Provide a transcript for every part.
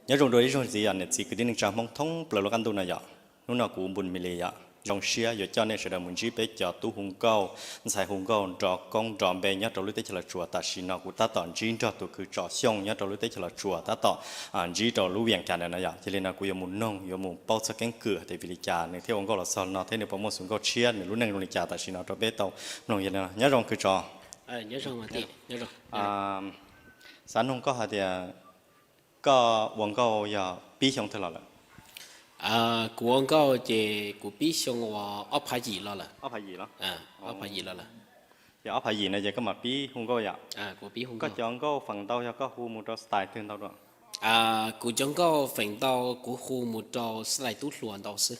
Nyob zoo dua ib zaug ntxiv yom niam txiv kwv tij neej tsa Hmoob thoob plaws lub qab ntuj no yom. Hnub no kuv Npun Mis Lis yom zoo siab yuav coj nej sawv daws mus ntsib peb cov tub hu nkauj, ntxhais hu nkauj nrov koob nrov npe nyob rau lub teb chaws Los Tsuas. Tam sim no kuv tab tom ntsib nrog tus kws tsom xyooj nyob rau lub teb chaws Los Tsuas tab tom ntsib rau lub Vias Cas ntawm no yom. Cia li no kuv yuav mus noog yuav mus paub txog keeb kwm hais tias vim li cas nws thiaj ua nkauj los txog no thiab nws puas muaj xus nkauj tshiab, nws lub neej zoo li cas tam sim no rau peb tau mloog. Cia li no nyob zoo kws tso. Xav noog koj hais tias koj ua nkauj yog pib xyoo twg los lawm? Kuv ua nkauj ces kuv pib xyoo uas ob phav yim los lawm. Ob phav yim los lawm. Ces ob phav yim no ces koj mam pib hu nkauj yom? Koj cov nkauj feem ntau yog koj hu mus rau style twg ntau dua? Kuv cov nkauj feem ntau kuv hu mus rau style tub hluas ntau xwb.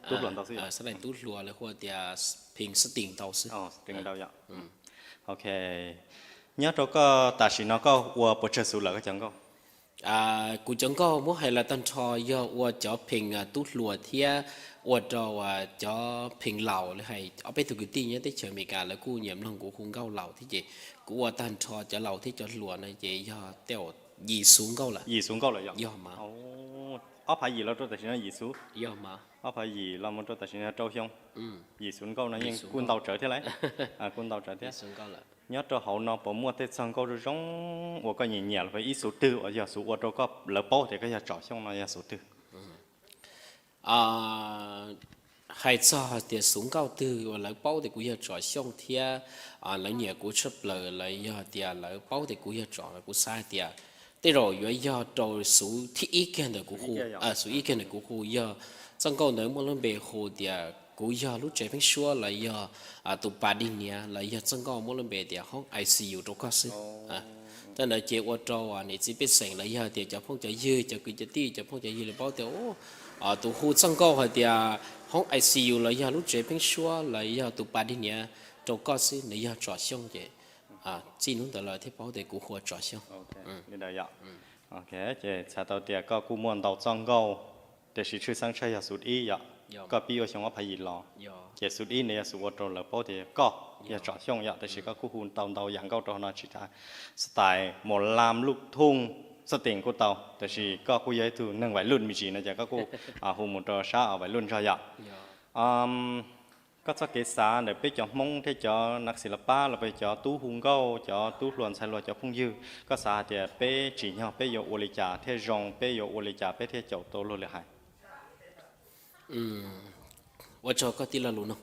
Tub hluas ntau xwb yom? Style tub hluas lawv hu tias phim xab tis ntau xwb. Ntau yom. Ok, nyob rau koj tam sim no koj ua puas tsawg xuv lawm koj cov nkauj? Kuv cov nkauj muab hais los tag nrho yog ua cov phim tub hluas thiab ua rau cov phim laus, lawv hais ob peb tug kwv tij nyob teb chaws Amelikas lawv kuj nyiam mloog kuv hu nkauj laus thiab ces kuv ua tag nrho cov laus thiab cov hluas no ces yog tej yim xuv nkauj lawm. Yim xuv nkauj lawm yog? Yog mas. Ob phav yim los rau tam sim no yim xuv? Yog mas. Ob phav yim los mus rau tam sim no rau xyoo. Yim xuv nkauj no yeej kuj ntau tsawv thiab lauj. Kuj ntau tsawv thiab. Nyob rau hauv no puas muaj tej txog nkauj zoo zoo uas koj nyiam nyiam los ib xuv twg uas yog xuv ua rau koj lawv paub tias koj yog tsom xyooj no yog xuv twg? Hais txog tias xuv nkauj twg uas lawv paub tias kuv yog tsom xyooj thiab lawv nyiam kuv tshaj plaws los yog tias lawv paub tias kuv yog tsom, kuv xav hais tias tej zaum yuav yog rau xuv thib ib kiag ntawm kuv hu, xuv ib kiag ntawm kuv hu yog txoj nkauj ntawd muaj lub npe hu tias kuv yog lub tsev pheeb suab los yog tus pas dig niam los yog txoj nkauj muaj lub npe tias hoob I C U rau koj xwb. Tej ntawd ces ua rau niam txiv pej xeem los yog tias cov phooj cov ywg, cov kwv cov tij, cov phooj cov ywg li paub tias tus hu txoj nkauj hais tias hoob I C U los yog lub tsev pheeb suab los yog tus pas dig niam rau koj xwb nws yog tsom xyooj ces txij hnub ntawd lawv thiaj paub tias kuv hu ua tsom xyooj. Ces txhais tau tias koj kuj muaj ntau txoj nkauj, tiam sis tshwj xeeb tshaj yog xuv ib yom, koj pib ua xyoo ob phav yim los, ces xuv ib ntawd yog xuv ua rau lawv paub tias koj yog tsom xyooj yom, tiam sis koj kuj hu tau ntau yam nkauj rau hauv no tsis tas style mos lam luj thooj xab tis kuj tau, tiam sis koj kuj yog ib tug neeg vais luj me ntsis no ces koj kuj hu mus rau sab vais luj zog yom. Koj txoj kev xav ntawm peb cov Hmoob thiab cov nav xis las pab los peb cov tub hu nkauj, cov tub hluas ntxhais hluas, cov phooj ywg, koj xav hais tias peb tsim nyog peb yuav ua li cas thiaj zoo, peb yuav ua li cas peb thiaj caum tau luag lwm haiv? Ua tsaug koj tij laug lus no.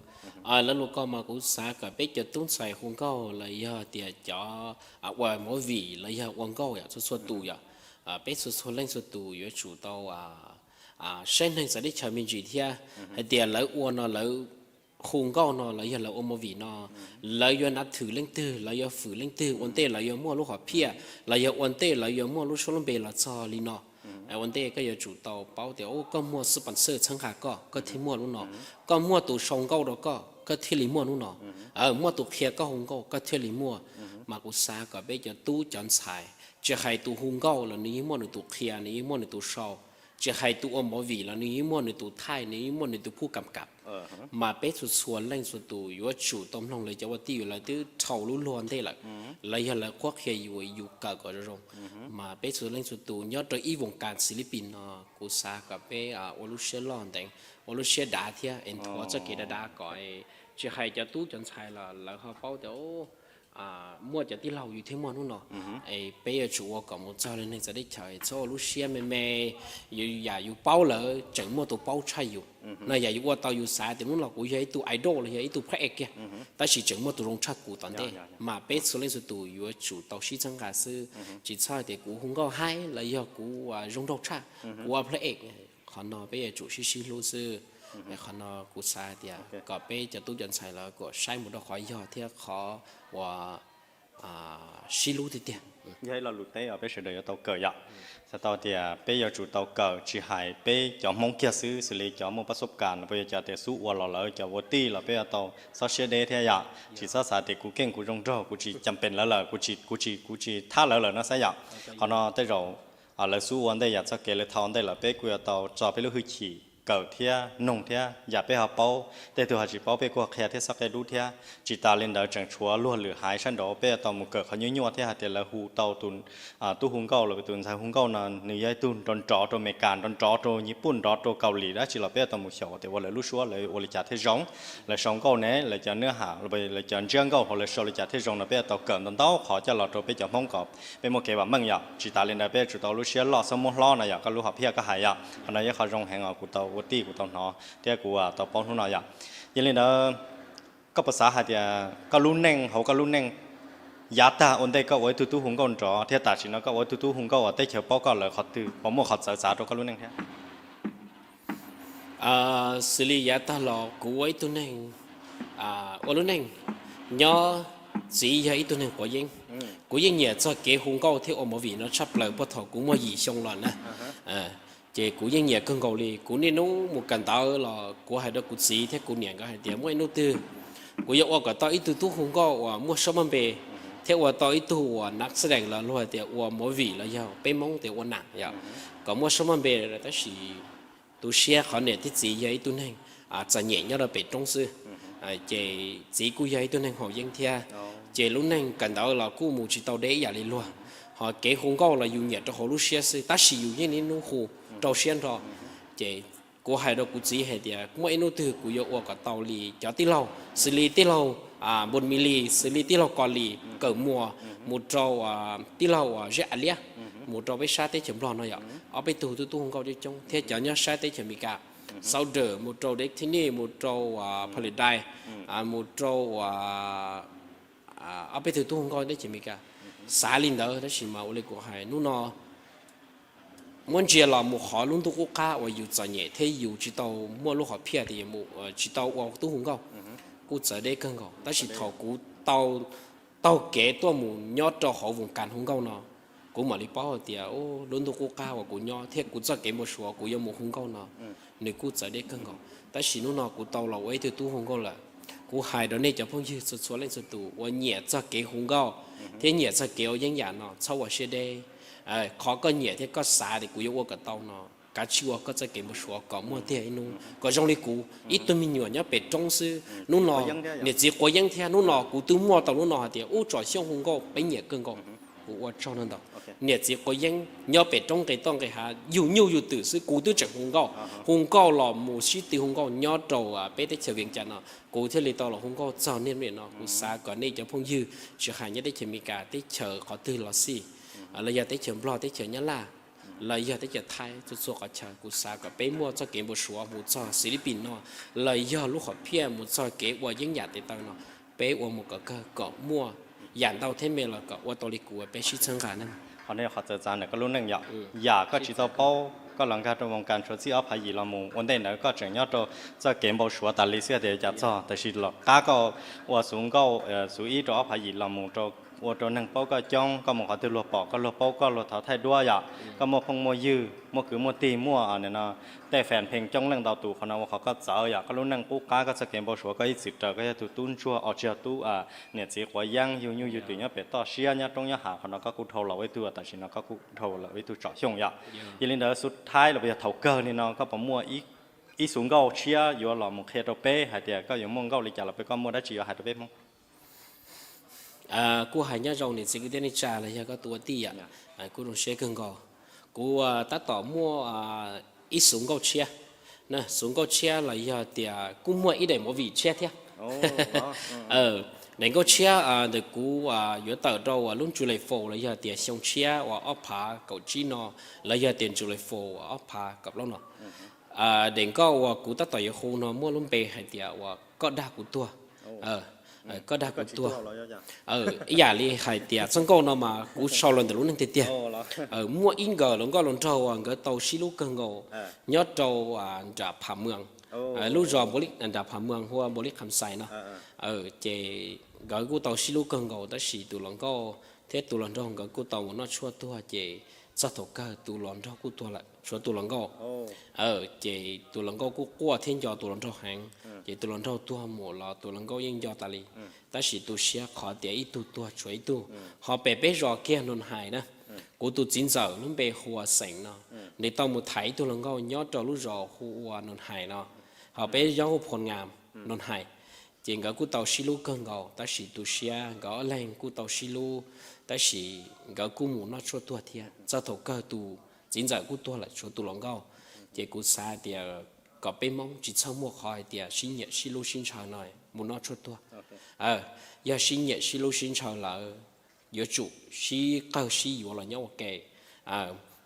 Lawv lus ko mas kuv xav kom peb cov tub ntxhais hu nkauj los yog tias cov ua movie los yog ua nkauj yom, txhua txhua tus yom, peb txhua txhua leej txhua tus yuav tsum tau saib neeg txawv teb chaws me ntsis thiab, hais tias lawv ua no lawv hu nkauj no los yog lawv ua movie no, lawv yuav nav thwm leej twg, lawv yuav fwm leej twg, ua ntej lawv yuav muaj lub hom phiaj los yog ua ntej lawv yuav muaj lub suab lub npe los txog li no. Ua ntej koj yuav tsum tau paub tias koj muaj sponsor txhawb nqa koj, koj thiaj muaj lub no. Koj muaj tus sau nkauj rau koj, koj thiaj li muaj lub no. Muaj tus qhia koj hu nkauj, koj thiaj li muaj. Mas kuv xav kom peb cov tub cov ntxhais, tsis hais tus hu nkauj los nws yeej muaj nws tus qhia, nws yeej muaj nws tus sau. Tsis hais tus ua movie los nws yeej muaj nws tus thaij, nws yeej muaj nws tus phuj kam kam. Mas peb txhua txhua leej txhua tus yuav tsum tau mloog lawv cov ua tij, lawv twb dhau lub luag ntej lawm, lawv yog lawv qhuab qhia yus, yus kawm kom zoo zoo. Mas peb txhua leej txhua tus nyob rau ib voos kas xis lib pis no, kuv xav kom peb ua lub siab loj ntev, ua lub siab dav thiab es nthuav txoj kev dav dav kom tsis hais cov tub cov ntxhais los lawv ho paub tias muaj cov tij laug yus thiaj muaj hnub no. Es peb yuav tsum ua kom mus txog li neeg txawv teb chaws, txhob ua lub siab me me, yam yus paub lawm tseem muaj tus paub tshaj yus. No yam yus ua tau yus xav tias hnub no kuv yog ib tug idol los yog ib tug phab ej kiag, tab sis tseem muaj tus zoo tshaj kuv tom ntej. Mas peb txhua leej txhua tus yuav tsum tau sib txhawb nqa xwb, tsis txhob tias kuv hu nkauj haib los yog kuv zoo nraug tshaj, kuv ua phab ej. Qhov no peb yuav tsum sib sib hlub xwb. Qhov no kuv xav tias kom peb cov tub cov ntxhais los kom saib mus rau qhov yog thiab qhov uas sib hlub tiag tiag. Yog ib lo lus teb uas peb sawv daws yuav tau kawm yom. Txhais tau tias peb yuav tsum tau kawm, tsis hais peb cov Hmoob kiag xwb, xws li cov muaj pab xub kas los puas yog cov tias xub ua los lawv cov ua tij los peb yuav tau txhob siab deb thiab yom. Tsis txhob xav tias kuv keej kuv zoo nraug, kuv tsis cam pem lawv lawm, kuv tsis, kuv tsis, kuv tsis thab lawv lawm no xav yom. Qhov no tej zaum lawv xub ua ntej yam txoj kev lawv thau ntej lawm, peb kuj yuav tau tso peb lub hwj chim kawm thiab noog thiab yam peb ho paub, tej tug ho tsis paub peb kuj qhia thiab xob qe dub thiab. Tsis tas li ntawd tseem tshuav luag lwm haiv sab nraud peb yuav tau mus kawm qhov nyuaj nyuaj thiab hais tias lawv hu tau tus tub hu nkauj los tus ntxhais hu nkauj no nws yog ib tug nrov nrov rau Amelikas, nrov nrov rau Nyij Pooj, nrov rau Kaus Lim dab tsi los peb yuav tau mus xyaum tias ua lawv lub suab lawv ua li cas thiaj zoo, lawv sau nkauj ne, lawv cov nab ham, lawv cov ntsiab nkauj hauv lawv sau li cas thiaj zoo no peb yuav tau kawm ntau ntau qhov coj los rau peb cov Hmoob kom peb muaj kev vam meej yom. Tsis tas li ntawd peb yuav tsum tau lub siab loj xob muab hlob no yom, koj lub hom phiaj koj hais yom, qhov no yog qhov zoo heev os kuv tau ua tij kuv tau hnov thiab kuv tau paub hnub no yom. Yog li ntawd koj puas xav hais tias koj lub neej hauv koj lub neej yav tag ua ntej koj ua ib tug tub hu nkauj nrov thiab tam sim no koj ua ib tug tub hu nkauj uas teb chaws paub koj lawm qhov twg puas muaj qhov txawv txav rau koj lub neej thiab? Xws li yav tag los kuv ua ib tug neeg, ua lub neej nyob, txiv yog ib tug neeg quav yeeb. Kuv yeej nyiam txog kev hu nkauj thiab ua movie no tshaj plaws puag thaum kuv muaj yim xyoo los na. Ces kuv yeej nyiam kawg nkaus li. Kuv niaj hnub mus kawm ntawv los kuv hais rau kuv txiv thiab kuv niam nkawd hais tias muaj ib hnub twg kuv yuav ua kom tau ib tug tub hu nkauj uas muaj suab muaj npe thiab ua tau ib tug uas nab xab dees los luag hais tias ua movie los yog peb Hmoob tias ua nam yom, kom muaj suab muaj npe. Tab sis tu siab qhov niam thiab txiv yog ib tug neeg txom nyem nyob rau pem roob xwb. Ces txiv kuj yog ib tug neeg haus yeeb thiab, ces lub neej kawm ntawv los kuj mus tsis tau deb ib yam li luag. Ho kev hu nkauj los yus nyiam rau hauv lub siab xwb tab sis yus yeej niaj hnub hu rau siab nrho. Ces kuv hais rau kuv txiv hais tias muaj ib hnub twg kuv yuav ua kom tau li cov tij laug, xws li tij laug Npus Mis Lis, xws li tij laug Kos Lis Kawm Muas, mus rau tij laug uas Zeb A Liab, mus rau peb sab teb chaws Nplog no yom, ob peb tug tub tub hu nkauj coob coob thiab cov nyob sab teb chaws Amelikas, Southern, mus rau Destiny, mus rau Paradise, mus rau ob peb tug tub hu nkauj teb chaws Amelikas. Xav li ntawd tab sis mas ua li kuv hais hnub no muab ntsia los mus qhov lub ntuj qub qab uas yus txom nyem thiab yus tsis tau muaj lub hom phiaj tias yus tsis tau ua tub hu nkauj, kuj txawv deb kawg nkaus. Tab sis thaum kuv tau taug kev tuaj mus nyob rau hauv voos kas hu nkauj no, kuv mam li paub hais tias lub ntuj qub qab uas kuv nyob thiab kuv txoj kev npau suav kuv yuav mus hu nkauj no, nws kuj txawv deb kawg nkaus. Tab sis hnub no kuv tau los ua ib tug tub hu nkauj lawm. Kuv hais rau nej cov phooj ywg txhua txhua leej txhua tus uas nyiam txog kev hu nkauj thiab nyiam txog kev ua yeeb yam no txhob ua siab deb. Qhov koj nyiam thiab koj xav tias kuv yuav ua kom tau no, kav tsij ua koj txoj kev npau suav kom muaj tiag ib hnub kom zoo li kuv ib tug me nyuam nyob pem roob xwb. Hnub no niam txiv quav yeeb thiab hnub no kuv twb muaj tau lub no hais tias ub Tsom Xyooj hu nkauj peb nyiam kawg nkaus. Kuv ua tsaug no ntau. Niam txiv quav yeeb nyob pem roob nqe toj nqe hav yug nyuj yug twm xwb kuv twb tseem hu nkauj. Hu nkauj los mus sib tw hu nkauj nyob rau peb teb chaws Vias Cas no, kuv thiaj li tau los hu nkauj txog niaj hnub no. Kuv xav kom nej cov phooj ywg tsis hais nyob teb chaws Amelikas teb chaws qhov twg los xij, los yog teb chaws Nplog teb chaws Nyab Laj, los yog teb chaws Thaib txhua txhua qhov chaw, kuv xav kom peb muaj txoj kev npau suav mus txog Xis Lis Pis no, los yog lub hom phiaj mus txog kev ua yeeb yam tes taw no, peb ua mus kom kawg kom muaj yam ntau thiab me los kom ua tau li kuv peb sib txhawb nqa na. Qhov no yog qhov txawv txav ntawm koj lub neej yom. Yam koj tsis tau paub koj los nkag rau voos kas tshuav txij ob phav yim los mus ua ntej ntawd koj tseem nyob rau txoj kev npau suav tas li xwb tias cas txog, tab sis los qab koj ua xuv nkauj xuv ib rau ob phav yim los mus rau ua rau neeg paub koj coob, koj mus qhov twg luag pom koj luag paub koj luag thov thaij duab yom, koj muaj phooj muaj ywg muaj kwv muaj tij muaj no tej fans pheej coob leej ntau tus, qhov no ua qhov koj txawv yom. Koj lub neej qub qab koj txoj kev npau suav koj ib txwm raws koj yog tug tub ntsuag os tsis yog tub niam txiv quav yeeb yug nyuj yug twm nyob pem toj siab nyob roob nyob hav, qhov no koj kuj dhau los ua ib tug, tam sim no koj kuj dhau los ua ib tug Tsom Xyooj yom. Yog li ntawd xuv thaib los yog thaum kawg li no koj puas muaj ib xuv nkauj tshiab yuav los mus qhia rau peb hais tias koj yuav muaj nkauj li cas los peb koj muaj dab tsi yuav hais rau peb Hmoob? Kuj hais nyob zoo niam txiv kwv tij neej tsa los yog koj tus ua tij yom, kuj zoo siab kawg nkaus. Kuv tab tom muaj ib xuv nkauj tshiab, xuv nkauj tshiab los yog tias kuj muaj ib daim movie tshiab thiab. Daim nkauj tshiab ntawm kuv yuav tawm rau lub July Four los yog tias xyoo tshiab uas ob phav kaum tsib no, los yog tias July Four uas ob phav kaum plaub no. Daim nkauj uas kuv tab tom yuav hu no muaj lub npe hais tias uas koj dag kuv tuag. Koj dag kuv tuag. Ib yam li hais tias txoj nkauj no mas kuv sau los ntawm lub neej tiag tiag. Muaj ib nkawm hluas nkauj hluas nraug uas nkawd tau sib hlub kawg nkaus nyob rau nram Pha Mws, lub zos nram Pha Mws hu ua Npaus Lis Kham Xais no. Ces nkawd kuj tau sib hlub kawg nkaus tab sis tus hluas nkauj thiab tus hluas nraug nkawd kuj tau mus noj tshuaj tuag ces txog thaum kawg tus hluas nraug kuj tuag lawm tshuav tus hluas nkauj. Ces tus hluas nkauj kuj quaj thiab nco tus hluas nraug heev, ces tus hluas nraug tuag mus los tus hluas nkauj yeej nco tas li. Tab sis tu siab qhov tias ib tug tuag tshuav ib tug. Ho pem peb zos kiag no hais na, Kuv tus txiv ntxawm lub npe hu ua Xeem no, nws tau mus thaiv ib tug hluas nkauj nyob rau lub zos hu ua Nus Hais no, ho peb nyob hu Phoo Nga, Nus Hais. Ces nkawd kuj tau sib hlub kawg nkaus, tab sis tu siab nkawd ob leeg kuj tau sib hlub, tab sis nkawd kuj mus noj tshuaj tuag thiab. Txog thaum kawg tus txiv ntxawm kuj tuag lawm, tshuav tus hluas nkauj. Ces kuv xav tias kom peb Hmoob tsis txhob muaj qhov hais tias sib nyiam sib hlub sib ntshaw no mus noj tshuaj tuag. Yog sib nyiam sib hlub sib ntshaw lawm, yuav tsum sib qawg sib yuav los nyob ua ke.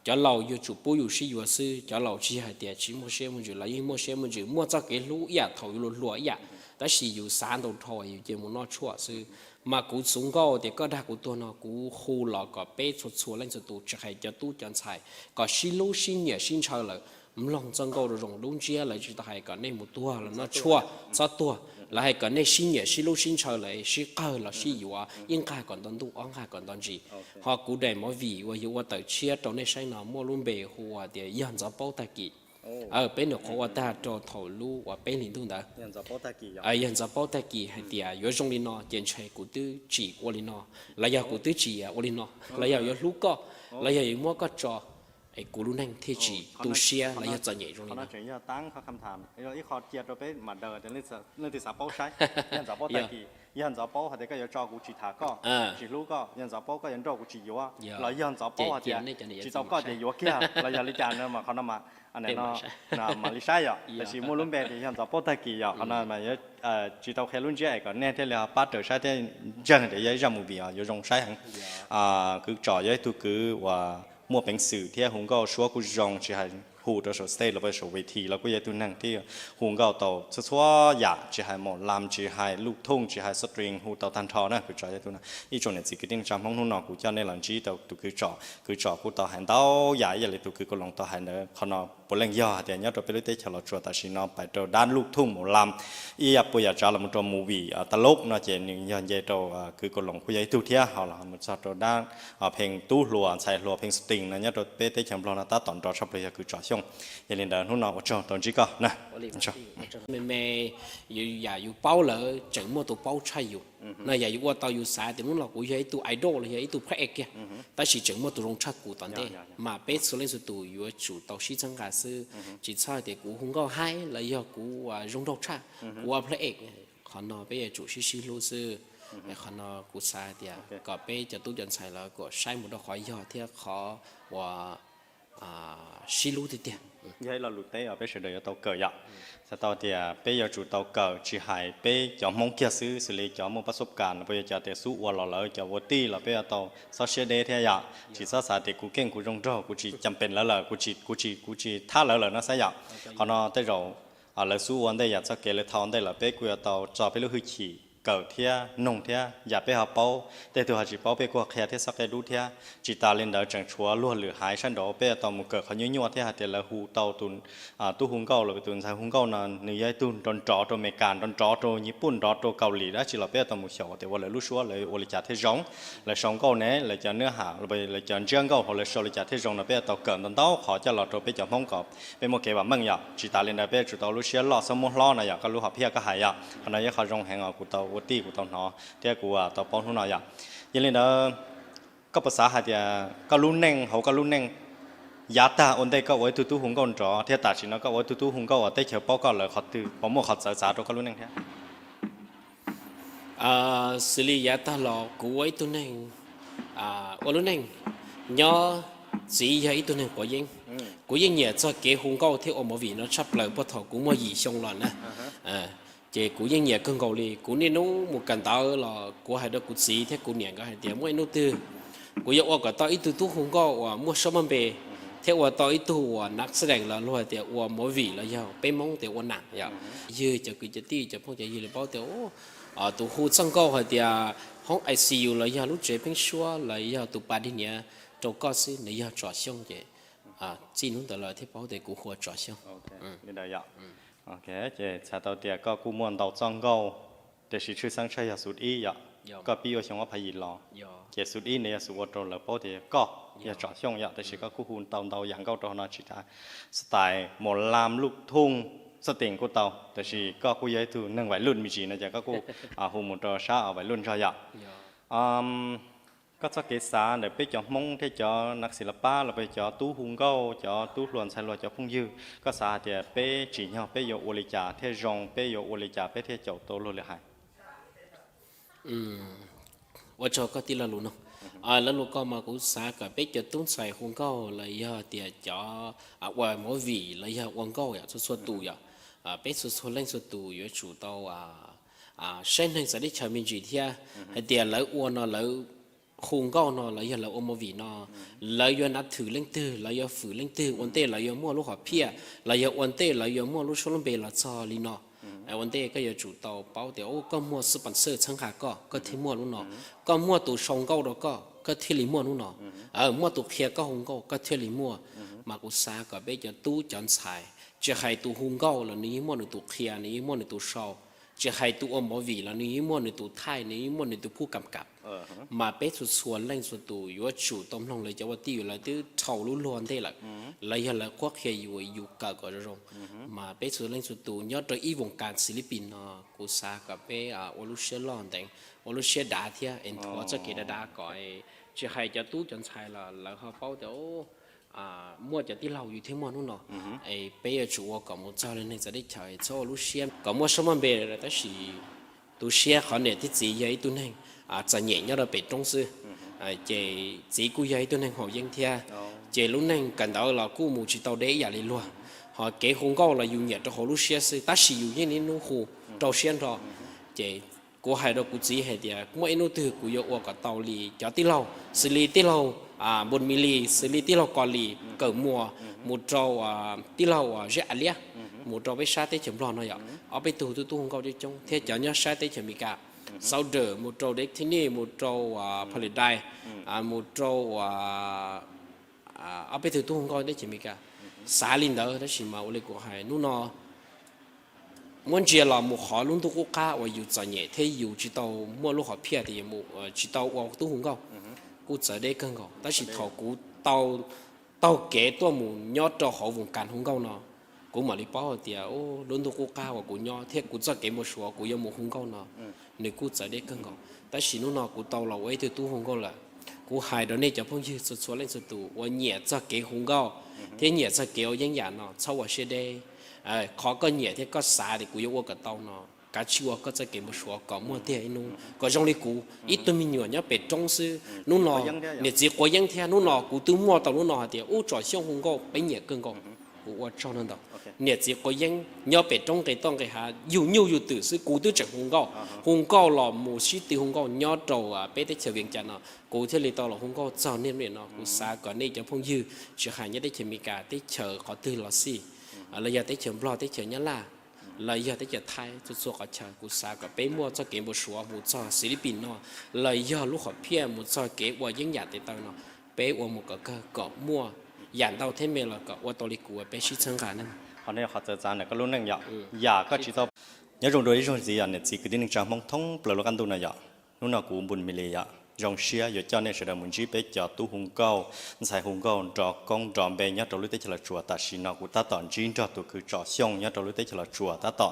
Cov laus yuav tsum pub yus sib yuav xwb, cov laus tsis yog hais tias tsis muaj siab muaj ntsws, lawv yeej muaj siab muaj ntsws, muaj txoj kev hlub ib yam thaum yus hluas hluas ib yam, tab sis yus xav ntau dhau yus cia mus noj tshuaj xwb. Mas kuv txuv nkauj tias koj dag kuv tuag no kuv hu los kom peb txhua txhua leej txhua tus tsis hais cov tub cov ntxhais kom sib hlub sib nyiam sib ntshaw lawm, mloog txoj nkauj rau zoo lub ntsiab, lawv tsis tau hais kom nej mus tuag los noj tshuaj txhob tuag, lawv hais kom nej sib nyiam sib hlub sib ntshaw lawm sib qawg los sib yuav, ib nqag kom nto ntuj ob nqag kom nto ntsis. Ho kuv daim movie uas yus ua tawm tshiab rau nej saib no muaj lub npe hu ua tias Yog Ntxov Paub Tag Kis. Peb nyuam qhuav ua tag rau thaum lub uas peb hlis ntuj ntawd. Yog Ntxov Paub Tag Kis hais tias yuav zoo li no ces ntshe kuv twb tsim ua li no, los yog kuv twb tsis ua li no, los yog yuav hlub koj, los yog yuav muab koj tso, es kuv lub neej thiaj tsis tu siab los yog txom nyem zoo li no. Ib qho cia rau peb mam daws tias leej twg xav paub saib. Yog Ntxov Paub Tag Kis, yog Ntxov Paub hais tias koj yuav tso kuv tsis tham koj, tsis hlub koj, yog Ntxov Paub koj yuav nrauj kuv tsis yuav, los yog Ntxov Paub hais tias tsis tau koj ces yuav kiag los yog li cas no mas qhov no mas mam li saib yom. Tab sis muaj lub npe tias Yog Ntxov Paub Tag Kis yom, qhov no mas yuav tsis tau qhia lub ntsiab es kom nej thiaj li ho pab raws saib thiab ntseeg tias yog ib zaj movie yuav zoo saib heev. Kwv Tsom yog ib tug kwv uas muaj peev xwm thiab hu nkauj suab kuj zoo, tsis hais hu rau saum stage los puas saum ves this los kuj yog ib tug neeg thiab hu nkauj tau txhua txhua yam, tsis hais mos las, tsis hais luj thooj, tsis hais string, hu tau tag nrho na. Kwv Tsom yog ib tug, ib tsoom niam txiv kwv tij neej tsa Hmoob, hnub no kuv coj nej los ntsib tau tus Kwv Tsom. Kwv Tsom kuj tau hais ntau yam ib yam li tus kwv Kaus Loos tau hais ntawd, qhov no puav leej yog hais tias nyob rau peb lub teb chaws los tsuas tam sim no pais rau dab luj thooj mos las, ib yam puas yam tsav los mus rau movie tas lub no ces nws yog nce rau kwv Kaus Loos kuj yog ib tug thiab, ho los mus txog rau dab pheej tub hluas ntxhais hluas pheej string no nyob rau peb teb chaws Nplog no tab tom nrov tshaj plaws yog Kwv Tsom Xyooj. Yog li ntawd hnub no ua tsaug tau ntsib koj na. Me me, yam yus paub lawm tseem muaj tus paub tshaj yus no, yam yus ua tau yus xav tias hnub no kuv yog ib tug idol los yog ib tug phab ej kiag, tab sis tseem muaj tus zoo tshaj kuv tom ntej, mas peb txhua leej txhua tus yuav tsum tau sib txhawb nqa xwb, tsis txhob tias kuv hu nkauj haib los yog kuv zoo nraug tshaj, kuv ua phab ej. Qhov no peb yuav tsum sib sib hlub xwb. Qhov no kuv xav tias kom peb cov tub cov ntxhais lawv kom saib mus rau qhov yog thiab qhov uas sib hlub tiag tiag. Yog ib lo lus teb uas peb sawv daws yuav tau kawm yom. Xav tau tias peb yuav tsum tau kawm, tsis hais peb cov Hmoob kiag xwb, xws li cov muaj pab xub kas los puas yog cov tias xub ua los lawv cov ua tij los peb yuav tau txhob siab deb thiab yom. Tsis txhob xav tias kuv keej kuv zoo nraug kuv tsis cam pes lawv lawm, kuv tsis, kuv tsis thab lawv lawm no xav yom. Qhov no tej zaum lawv xub ua ntej yam txoj kev lawv thau ntej lawm, peb kuj yuav tau tso peb lub hwj chim kawm thiab noog thiab yam peb ho paub, tej tug ho tsis paub peb kuj qhia thiab xob qia dub thiab. Tsis tas li ntawd tseem tshuav luag lwm haiv sab nraud peb yuav tau mus kawm qhov nyuaj nyuaj thiab hais tias lawv hu tau tus tub hu nkauj los tus ntxhais hu nkauj no nws yog ib tug nrov nrov rau Amelikas, nrov nrov rau Nyij Pooj, nrov rau Kaus Lim, dab tsi los peb yuav tau mus xyaum tias ua lawv lub suab lawv ua li cas thiaj zoo, lawv sau nkauj ne, lawv cov nab ham, lawv cov ntsiab nkauj hauv lawv sau li cas thiaj zoo no peb yuav tau kawm ntau ntau qhov coj los rau peb cov Hmoob kom peb muaj kev vam meej yom. Tsis tas li ntawd peb yuav tsum tau lub siab loj txhob muab hlob no yom, koj lub hom phiaj koj hais yom. Qhov no yog qhov zoo heev os, kuv tau ua tij kuv tau hnov thiab kuv tau paub hnub no yom. Yog li ntawd koj puas xav hais tias koj lub neej, hauv koj lub neej yav tag ua ntej koj ua ib tug tub hu nkauj nrov thiab tam sim no koj ua ib tug tub hu nkauj uas teb chaws paub koj lawm qhov twg, puas muaj qhov txawv txav rau koj lub neej thiab? Xws li yav tag los kuv ua ib tug neeg, ua lub neej nyob, txiv yog ib tug neeg quav yeeb. Kuv yeej nyiam txog kev hu nkauj thiab ua movie no tshaj plaws puag thaum kuv muaj yim xyoo los na. Ces kuv yeej nyiam kawg nkaus li. Kuv niaj hnub mus kawm ntawv los kuv hais rau kuv txiv thiab kuv niam nkawd hais tias muaj ib hnub twg kuv yuav ua kom tau ib tug tub hu nkauj uas muaj suab muaj npe, thiab ua tau ib tug uas nav xab dees los luag hais tias ua movie los yog peb Hmoob tias ua nam yom. Ywg cov kwv cov tij cov phooj cov ywg li paub tias tus hu txoj nkauj hais tias hoob I C U los yog lub tsev pheeb suab los yog tus pas dig niav rau koj xwb nws yog Tsom Xyooj ces txij hnub ntawd lawm thiaj paub tias kuv hu ua Tsom Xyooj. Ces txhais tau tias koj kuj muaj ntau txoj nkauj, tiam sis tshwj xeeb tshaj yog xus ib yom. Koj pib ua xyoo ob phav yim los, ces xus ib ntawd yog xus ua rau lawv paub tias koj yog Tsom Xyooj yom, tiam sis koj kuj hu tau ntau yam nkauj rau hauv no tsis tas style mos las, luj thooj, xab tees kuj tau, tiam sis koj kuj yog ib tug neeg vais luj me ntsis no ces koj kuj hu mus rau sab vais luj nrog yom. Koj txoj kev xav ntawm peb cov Hmoob thiab cov nas xis las pab los peb cov tub hu nkauj, cov tub hluas ntxhais hluas, cov phooj ywg, koj xav hais tias peb tsim nyog peb yuav ua li cas thiaj zoo, peb yuav ua li cas peb thiaj caum tau luag li hais? Ua tsaug koj tij laug lus no. Lawv lus ko mas kuv xav kom peb cov tub ntxhais hu nkauj los yog tias cov ua movie los yog ua nkauj yom, txhua txhua tus yom, peb txhua txhua leej txhua tus yuav tsum tau saib neeg txawv teb chaws me ntsis thiab, hais tias lawv ua no lawv hu nkauj no los yog lawv ua movie no, lawv yuav nav thwm leej twg, lawv yuav fwm leej twg, ua ntej lawv yuav muaj lub hom phiaj los yog ua ntej lawv yuav muaj lub suab lub npe los txog li no. Ua ntej koj yuav tsum tau paub tias koj muaj sponsor txhawb nqa koj, koj thiaj muaj lub no. Koj muaj tus sau nkauj rau koj, koj thiaj li muaj lub no. Muaj tus qhia koj hu nkauj, koj thiaj li muaj. Mas kuv xav kom peb cov tub cov ntxhais, tsis hais tus hu nkauj los nws yeej muaj nws tus qhia, nws yeej muaj nws tus sau. Tsis hais tus ua movie los nws yeej muaj nws tus thaij, nws yeej muaj nws tus phub kam kam. Mas peb txhua txhua leej txhua tus yuav tsum tau mloog lawv cov ua tij, lawv twb dhau lub luag ntej lawm, lawv yog lawv qhuab qhia yus, yus kawm kom zoo zoo. Mas peb txhua leej txhua tus nyob rau ib voos kas xis lib pis no, kuv xav kom peb ua lub siab loj ntev, ua lub siab dav thiab es nthuav txoj kev dav dav kom tsis hais cov tub cov ntxhais los lawv ho paub tias muaj cov tij laug yus thiaj muaj hnub no. Es peb yuav tsum ua kom mus txog li neeg txawv teb chaws, txhob ua lub siab kom muaj suab muaj npe, tab sis tu siab qhov niam thiab txiv yog ib tug neeg txom nyem nyob rau pem roob xwb. Ces txiv kuj yog ib tug neeg haus yeeb thiab, ces lub neej kawm ntawv los kuj mus tsis tau deb ib yam li luag. Ho kev hu nkauj los yus nyiam rau hauv lub siab xwb, tab sis yus yeej niaj hnub hu rau siab nrho. Ces kuv hais rau kuv txiv hais tias muaj ib hnub twg kuv yuav ua kom tau li cov tij laug, xws li tij laug Npus Mis Lis, xws li tij laug Kos Lis, Kawm Muas, mus rau tij laug Zeb A Liab, mus rau peb sab teb chaws Nplog no yom, ob peb tug tub tub hu nkauj coob coob thiab cov nyob sab teb chaws Amelikas, Southern, mus rau Destiny, mus rau Paradise, mus rau ob peb tug tub hu nkauj teb chaws Amelikas. Xav li ntawd tab sis mas ua li kuv hais hnub no muab ntsia los mus qhov lub ntuj qub qab uas yus txom nyem thiab yus tsis tau muaj lub hom phiaj tias yus tsis tau ua tub hu nkauj, kuj txawv deb kawg nkaus. Tab sis thaum kuv taug kev tuaj mus nyob rau hauv voos kas hu nkauj no, kuv mam li paub hais tias lub ntuj qub qab uas kuv nyob thiab kuv txoj kev npau suav kuv yuav mus hu nkauj no, nws kuj txawv deb kawg nkaus. Tab sis hnub no kuv tau los ua ib tug tub hu nkauj lawm. Kuv hais rau nej cov phooj ywg txhua txhua leej txhua tus uas nyiam txog kev hu nkauj thiab nyiam txog kev ua yeeb yam no, txhob ua siab deb. Qhov koj nyiam thiab koj xav tias kuv yuav ua kom tau no, kav tsij ua koj txoj kev npau suav kom muaj tiag ib hnub kom zoo li kuv, ib tug me nyuam nyob pem roob xwb. Hnub no niam txiv quav yeeb thiab, hnub no kuv twb muaj tau lub no hais tias ub, Tsom Xyooj hu nkauj peb nyiam kawg nkaus, kuv ua tsaug ntau. Niam txiv quav yeeb nyob pem roob nqes toj nqes hav, yug nyuj yug twm xwb, kuv twb tseem hu nkauj. Hu nkauj los mus sib tw hu nkauj nyob rau peb teb chaws Vias Cas no, kuv thiaj li tau los hu nkauj txog niaj hnub no. Kuv xav kom nej cov phooj ywg tsis hais nyob teb chaws Amelikas, teb chaws qhov twg los xij, los yog teb chaws Nplog, teb chaws Nyab Laj, los yog teb chaws Thaib, txhua txhua qhov chaw, kuv xav kom peb muaj txoj kev npau suav mus txog Filipin no, los yog lub hom phiaj mus txog kev ua yeeb yam tes taw no, peb ua mus kom kawg kom muaj yam ntau thiab me los kom ua tau li kuv uas peb sib txhawb nqa ne. Qhov no yog qhov txawv txav ntawm koj lub neej yom, yam koj tsis tau. Nyob zoo dua ib zaug ntxiv yom niam txiv kwv tij neej tsa Hmoob thoob plaws lub qab ntuj no yom. Hnub no kuv Npus Mis Lis yom, zoo siab yuav coj nej sawv daws mus ntsib peb cov tub hu nkauj, ntxhais hu nkauj nrov koob nrov npe nyob rau lub teb chaws Los Tsuas. Tam sim no kuv tab tom ntsib nrog tus kwv Tsom Xyooj nyob rau lub teb chaws Los Tsuas, tab tom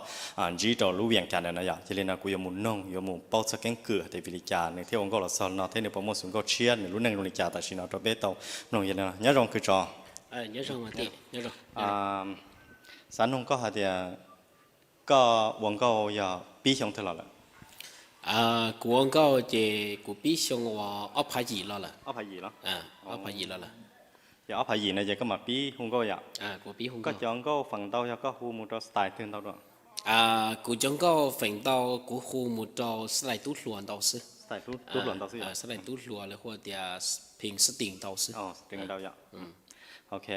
ntsib rau lub Vias Cas ntawm no yom. Yog li no kuv yuav mus noog, yuav mus paub txog keeb kwm hais tias vim li cas nws thiaj ua nkauj los txog no thiab nws puas muaj xus nkauj tshiab, nws lub neej zoo li cas. Tam sim no rau peb tau mloog. Yog li no nyob zoo kwv Tsom. Xav noog koj hais tias koj ua nkauj yog pib xyoo twg los lawm? Kuv ua nkauj ces kuv pib xyoo uas ob phav yim los lawm. Ob phav yim los lawm. Yog ob phav yim no ces koj mam pib hu nkauj yom? Koj cov nkauj feem ntau yog koj hu mus rau style twg ntau dua? Kuv cov nkauj feem ntau kuv hu mus rau style tub hluas ntau xwb. Style tub hluas ntau xwb yom? Style tub hluas lawv hu tias phim sab teem ntau xwb. Ok.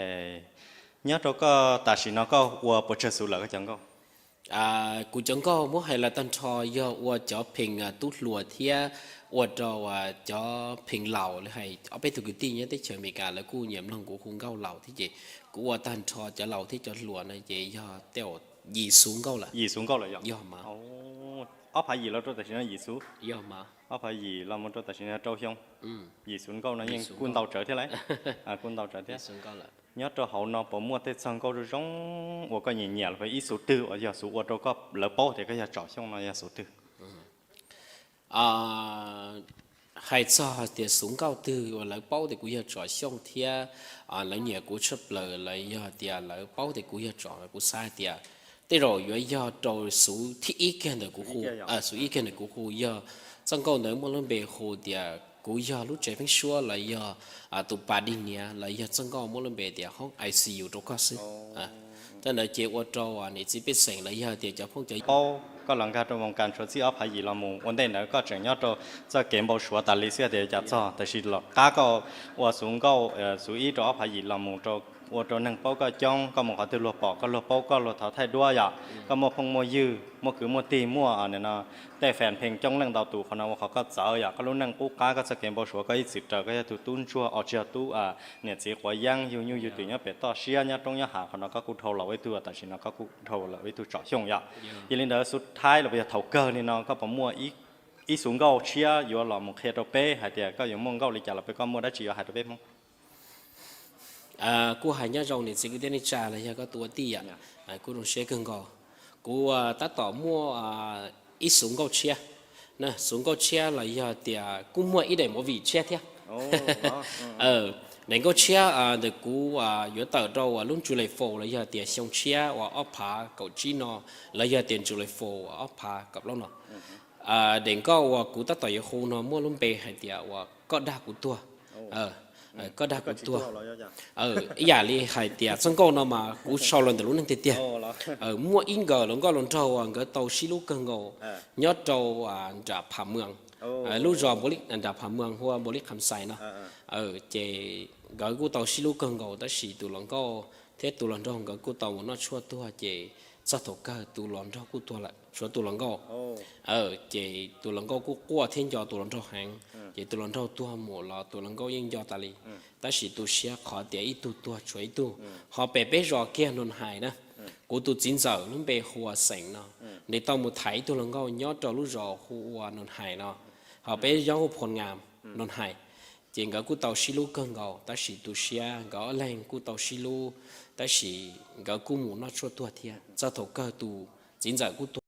Nyob rau koj tam sim no koj ua puas tsawg xus lawm koj cov nkauj? Kuv cov nkauj muab hais los tag nrho yog ua cov phim tub hluas thiab ua rau cov phim laus, lawv hais ob peb tug kwv tij nyob teb chaws Amelikas lawv kuj nyiam mloog kuv hu nkauj laus thiab ces kuv ua tag nrho cov laus thiab cov hluas no ces yog tej yim xus nkauj lawm. Yim xus nkauj lawm yom? Yog mas. Ob phav yim los rau tam sim no yim xus. Yog mas. Ob phav yim los mus rau tam sim no rau xyoo. Yim xus nkauj no yeej kuj ntau tsawv thiab lauj. Kuj ntau tsawv thiab. Nyob rau hauv no puas muaj tej txog nkauj zoo zoo uas koj nyiam nyiam los ib xus twg uas yog xus ua rau koj lawv paub tias koj yog Tsom Xyooj no yog xus twg? Hais txog tias xuv nkauj twg uas lawv paub tias kuv yog Tsom Xyooj thiab lawv nyiam kuv tshaj plaws, lawv yog tias lawv paub tias kuv yog Tsom, kuv xav hais tias tej zaum yuav yog rau xuv thib ib kiag ntawm kuv hu, xuv ib kiag ntawm kuv hu yog txoj nkauj ntawd muaj lub npe hu tias Kuv Yog Lub Tsev Pheeb Suab los yog Tus Pas Dig Niam los yog txoj nkauj muaj lub npe tias Hoob I C U rau koj xwb. Tej ntawd ces ua rau niam txiv pej xeem los yog tias cov phooj ywg paub koj los nkag rau voo kas tshuav txij ob phav yim los mus ua ntej ntawd koj tseem nyob rau txoj kev npau suav tas li xwb tias yuav cas txog, tab sis los qab koj ua xuv nkauj xuv ib rau ob phav yim los mus ua rau neeg paub koj coob, koj mus qhov twg luag pom koj, luag paub koj, luag thov thaij duab yom, koj muaj phooj muaj ywg, muaj kwv muaj tij, muaj tej fan pheej coob leej ntau tus, qhov no ua qhov koj txawv yom, koj lub neej qub qab, koj txoj kev npau suav, koj ib txwm raws koj yog tug tub ntsuag os, tsis yog tub niam txiv quav yeeb yug nyuj yug twm nyob pem toj siab nyob roob nyob hav, qhov no koj kuj dhau los ua ib tug, tam sim no koj kuj dhau los ua ib tug Tsom Xyooj yom. Yog li ntawd xub thawj los yog thaum kawg li no koj puas muaj ib xuv nkauj tshiab yuav los mus qhia rau peb hais tias koj yuav muaj nkauj li cas los peb, koj muaj dab tsi yuav hais rau peb Hmoob? Kuj hais nyob zoo niam txiv kwv tij neej tsa los yog koj tus ua tij, kuj zoo siab kawg nkaus. Kuv tab tom muaj ib xuv nkauj tshiab, xuv nkauj tshiab los yog tias kuj muaj ib daim movie tshiab thiab. Daim nkauj tshiab ntawm kuv yuav tawm rau uas lub July Four los yog tias xyoo tshiab uas ob phav kaum tsib no, los yog tias July Four ob phav kaum plaub no. Daim nkauj uas kuv tab tom yuav hu no muaj lub npe hais tias uas Koj Dag Kuv Tuag. Koj Dag Kuv Tuag. Ib yam li hais tias txoj nkauj no mas kuv sau los ntawm lub neej tiag tiag. Muaj ib nkawm hluas nkauj hluas nraug uas nkawd tau sib hlub kawg nkaus nyob rau nram Pham Mws, lub zos nram Pham Mws hu ua Npaus Lis Kham Xais no. Ces nkawd kuj tau sib hlub kawg nkaus tab sis tus hluas nkauj thiab tus hluas nraug nkawd kuj tau mus noj tshuaj tuag ces txog thaum kawg tus hluas nraug kuj tuag lawm, tshuav tus hluas nkauj. Ces tus hluas nkauj kuj quaj thiab nco tus hluas nraug heev, ces tus hluas nraug tuag mus los tus hluas nkauj yeej nco tas li. Tab sis tu siab qhov tias ib tug tuag tshuav ib tug. Ho pem peb zos kiag Noom Hais na, kuv tus txiv ntxawm lub npe hu ua Xeem no, nws tau mus tham ib tug hluas nkauj nyob rau lub zos hu ua Noom Hais no, ho peb nyob hu Phoo Nga, Noom Hais. Ces nkawd kuj tau sib hlub kawg nkaus tab sis tu siab nkawd ob leeg kuj tau sib hlub, tab sis nkawd kuj mus noj tshuaj tuag thiab txog thaum kawg tus txiv ntxawm kuj tuag.